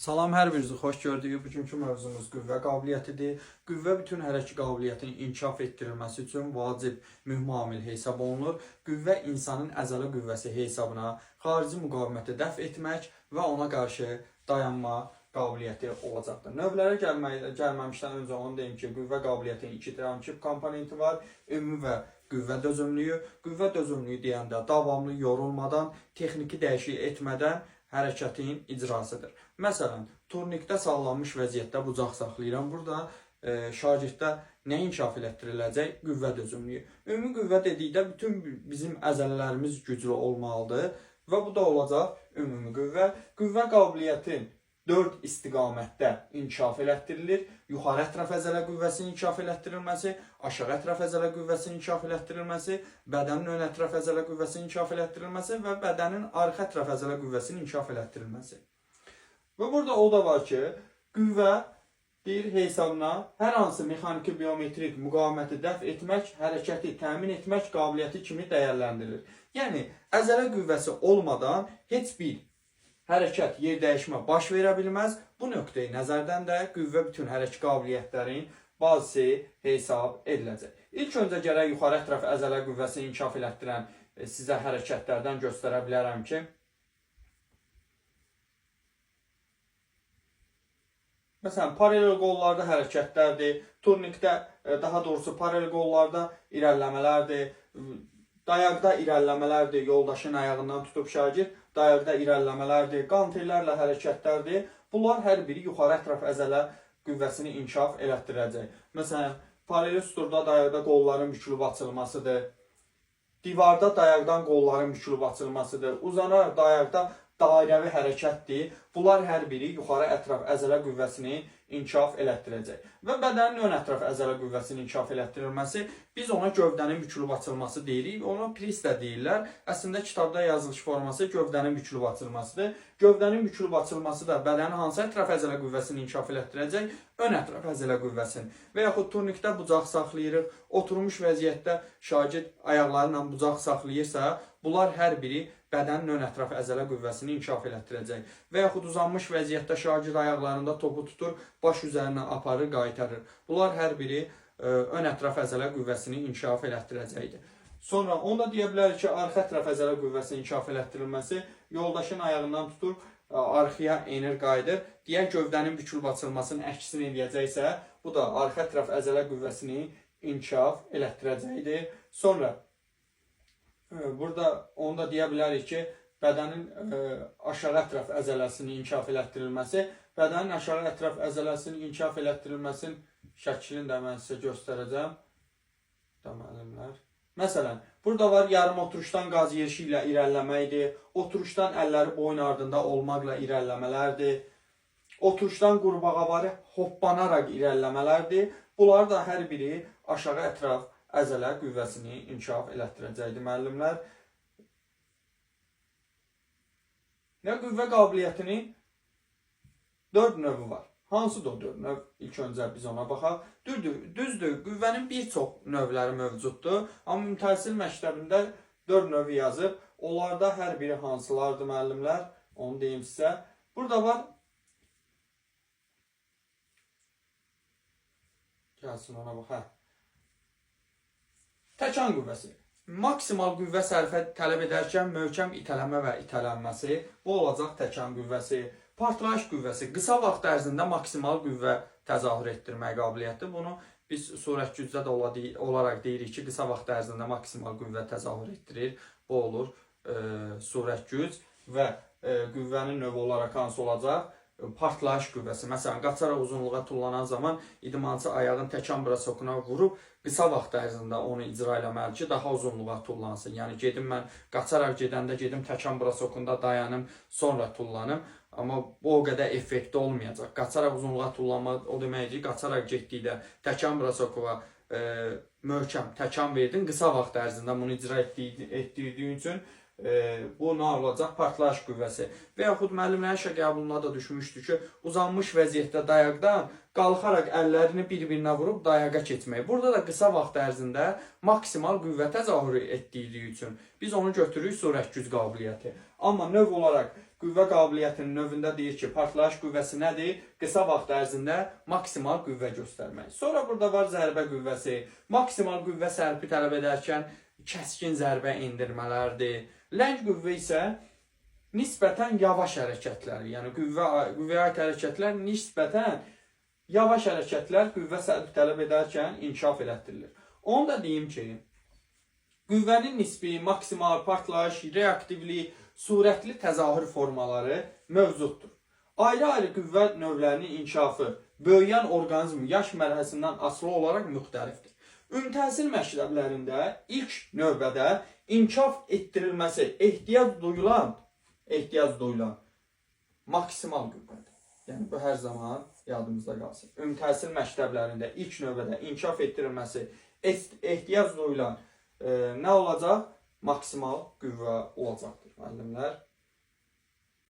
Salam, hər birinizi xoş gördük. Bugünkü mövzumuz qüvvə qabiliyyətidir. Qüvvə bütün hərəki qabiliyyətinin inkişaf etdirilməsi üçün vacib, mühüm amil hesab olunur. Qüvvə insanın əzələ qüvvəsi hesabına xarici müqaviməti dəf etmək və ona qarşı dayanma qabiliyyəti olacaqdır. Növlərə gəlməmişdən öncə onu deyim ki, qüvvə qabiliyyətinin iki tərkib komponenti var. Ümumi və qüvvə dözümlüyü. Qüvvə dözümlüyü deyəndə davamlı yorulmadan, texniki dəyişiklik etmədən hərəkətin icrasıdır. Məsələn, turnikdə sallanmış vəziyyətdə bucaq saxlayıram. Burada şagirddə nə inkişaf elətdiriləcək? Qüvvə dözümlüyü. Ümumi qüvvə dedikdə bütün bizim əzələlərimiz güclü olmalıdır və bu da olacaq ümumi qüvvə. Qüvvə qabiliyyətin 4 istiqamətdə inkişaf elətdirilir. Yuxarı ətraf əzələ qüvvəsinin inkişaf elətdirilməsi, aşağı ətraf əzələ qüvvəsinin inkişaf elətdirilməsi, bədənin ön ətraf əzələ qüvvəsinin inkişaf elətdirilməsi və bədənin arxa ətraf əzələ qüvvəsinin inkişaf elətdirilməsi. Və burada o da var ki, qüvvə bir hesabına hər hansı mexaniki biometrik müqaviməti dəf etmək, hərəkəti təmin etmək qabiliyyəti kimi dəyərləndirilir. Yəni, əzələ qüvvəsi olmadan heç bir hərəkət, yer dəyişmə baş verə bilməz. Bu nöqteyi nəzərdən də qüvvə bütün hərəki qabiliyyətlərin bazisi hesab ediləcək. İlk öncə gərək yuxarı ətraf əzələ qüvvəsini inkişaf elətdirən sizə hərəkətlərdən göstərə bilərəm ki, məsələn, paralel qollarda hərəkətlərdir, turnikdə, daha doğrusu paralel qollarda irəliləmələrdir, dayaqda irəliləmələrdir, yoldaşın ayağından tutub şagird, dayaqda irəliləmələrdir, qantellərlə hərəkətlərdir. Bunlar hər biri yuxarı ətraf əzələ qüvvəsini inkişaf elətdirəcək. Məsələn, paralel süturda dayaqda qolların bükülüb açılmasıdır, divarda dayaqdan qolların bükülüb açılmasıdır, uzanaraq dayaqda dairəvi hərəkətdir. Bunlar hər biri yuxarı ətraf əzələ qüvvəsini inkişaf elətdirəcək. Və bədənin ön ətraf əzələ qüvvəsinin inkişaf elətdirilməsi, biz ona gövdənin bükülüb açılması deyirik. Ona pris də deyirlər. Əslində kitabda yazılış forması gövdənin bükülüb açılmasıdır. Gövdənin bükülüb açılması da bədənin hansı ətraf əzələ qüvvəsini inkişaf elətdirəcək? Ön ətraf əzələ qüvvəsini. Və yaxud turnikdə bucaq saxlayırıq. Oturmuş vəziyyətdə şagird ayaqları ilə bucaq saxlayırsa, bunlar hər biri bədənin ön ətraf əzələ qüvvəsini inkişaf elətdirəcək. Və yaxud uzanmış vəziyyətdə şagird ayaqlarında topu tutur, baş üzərinə aparır, qaytarır. Bunlar hər biri ön ətraf əzələ qüvvəsini inkişaf elətdirəcəkdir. Sonra onu da deyə bilərik ki, arxa ətraf əzələ qüvvəsinin inkişaf elətdirilməsi yoldaşın ayağından tutur, arxaya enir, qayıdır. Digər gövdənin bükülüb açılmasının əksini eləyəcəksə, bu da arxa ətraf əzələ qüvvəsini inkişaf elətdirəcəkdir. Sonra burada onu da deyə bilərik ki, bədənin aşağı ətraf əzələsinin inkişaf elətdirilməsi, bədənin aşağı ətraf əzələsinin inkişaf elətdirilməsinin şəklini də mən sizə göstərəcəm. Da müəllimlər. Məsələn, burada var yarım oturuşdan qaz yerişi ilə irəliləməkdir, oturuşdan əlləri boyun ardında olmaqla irəliləmələrdir, oturuşdan qurbağavari hoppanaraq irəliləmələrdir. Bunlar da hər biri aşağı ətraf əzələ qüvvəsini inkişaf elətdirəcəkdir müəllimlər. Və qüvvə qabiliyyətinin 4 növü var. Hansıdır o 4 növ? İlk öncə biz ona baxaq. Düzdür, qüvvənin bir çox növləri mövcuddur. Amma ümumi məktəbində 4 növü yazıb. Onlarda hər biri hansılardır müəllimlər? Onu deyim sizə. Burada var. Gəlsin ona bax. Hə. Təkan qüvvəsi. Maksimal qüvvə sərfə tələb edərkən möhkəm itələmə və itələnməsi, bu olacaq təkan qüvvəsi. Partlayış qüvvəsi qısa vaxt ərzində maksimal qüvvə təzahür etdirmək qabiliyyəti. Bunu biz sürət gücdə də olaraq deyirik ki, qısa vaxt ərzində maksimal qüvvə təzahür etdirir. Bu olur sürət güc və qüvvənin növü olaraq hansı olacaq? Partlayış qüvvəsi. Məsələn, qaçaraq uzunluğa tullanan zaman idmançı ayağın təkan brasokuna vurub qısa vaxt ərzində onu icra eləməli ki, daha uzunluğa tullansın. Yəni gedim mən qaçaraq gedəndə gedim təkan brasokunda dayanım, sonra tullanım. Amma bu o qədər effektli olmayacaq. Qaçaraq uzunluğa tullanma o deməkdir ki, qaçaraq getdikdə təkan brasokova möhkəm təkan verdin, qısa vaxt ərzində bunu icra etdirdiyin üçün bu nə olacaq? Partlayış qüvvəsi. Və yaxud müəllimlərin işə qəbuluna da düşmüşdü ki, uzanmış vəziyyətdə dayaqdan qalxaraq əllərini bir-birinə vurub dayağa keçmək. Burada da qısa vaxt ərzində maksimal qüvvə təzahürü etdiyi üçün biz onu götürürük sürət güc qabiliyyəti. Amma növ olaraq Qüvvə qabiliyyətinin növündə deyir ki, partlayış qüvvəsi nədir? Qısa vaxt ərzində maksimal qüvvə göstərmək. Sonra burada var zərbə qüvvəsi. Maksimal qüvvə sərfi tələb edərkən kəskin zərbə endirmələrdir. Ləng qüvvə isə nisbətən yavaş hərəkətləri, yəni qüvvəyə aid hərəkətlər nisbətən yavaş hərəkətlər qüvvə sərfi tələb edərkən inkişaf elətdirilir. Onu da deyim ki, qüvvənin nisbi, maksimal, partlayış, reaktivlik, sürətli təzahür formaları mövcuddur. Ayrı-ayrı qüvvə növlərinin inkişafı böyüyən orqanizmin yaş mərhələsindən asılı olaraq müxtəlifdir. Ümumi təhsil məktəblərində ilk növbədə inkişaf etdirilməsi ehtiyac duyulan maksimal qüvvədir. Yəni bu hər zaman yadımızda qalsın. Ümumi təhsil məktəblərində ilk növbədə inkişaf etdirilməsi ehtiyac duyulan nə olacaq? Maksimal qüvvə olacaqdır müəllimlər.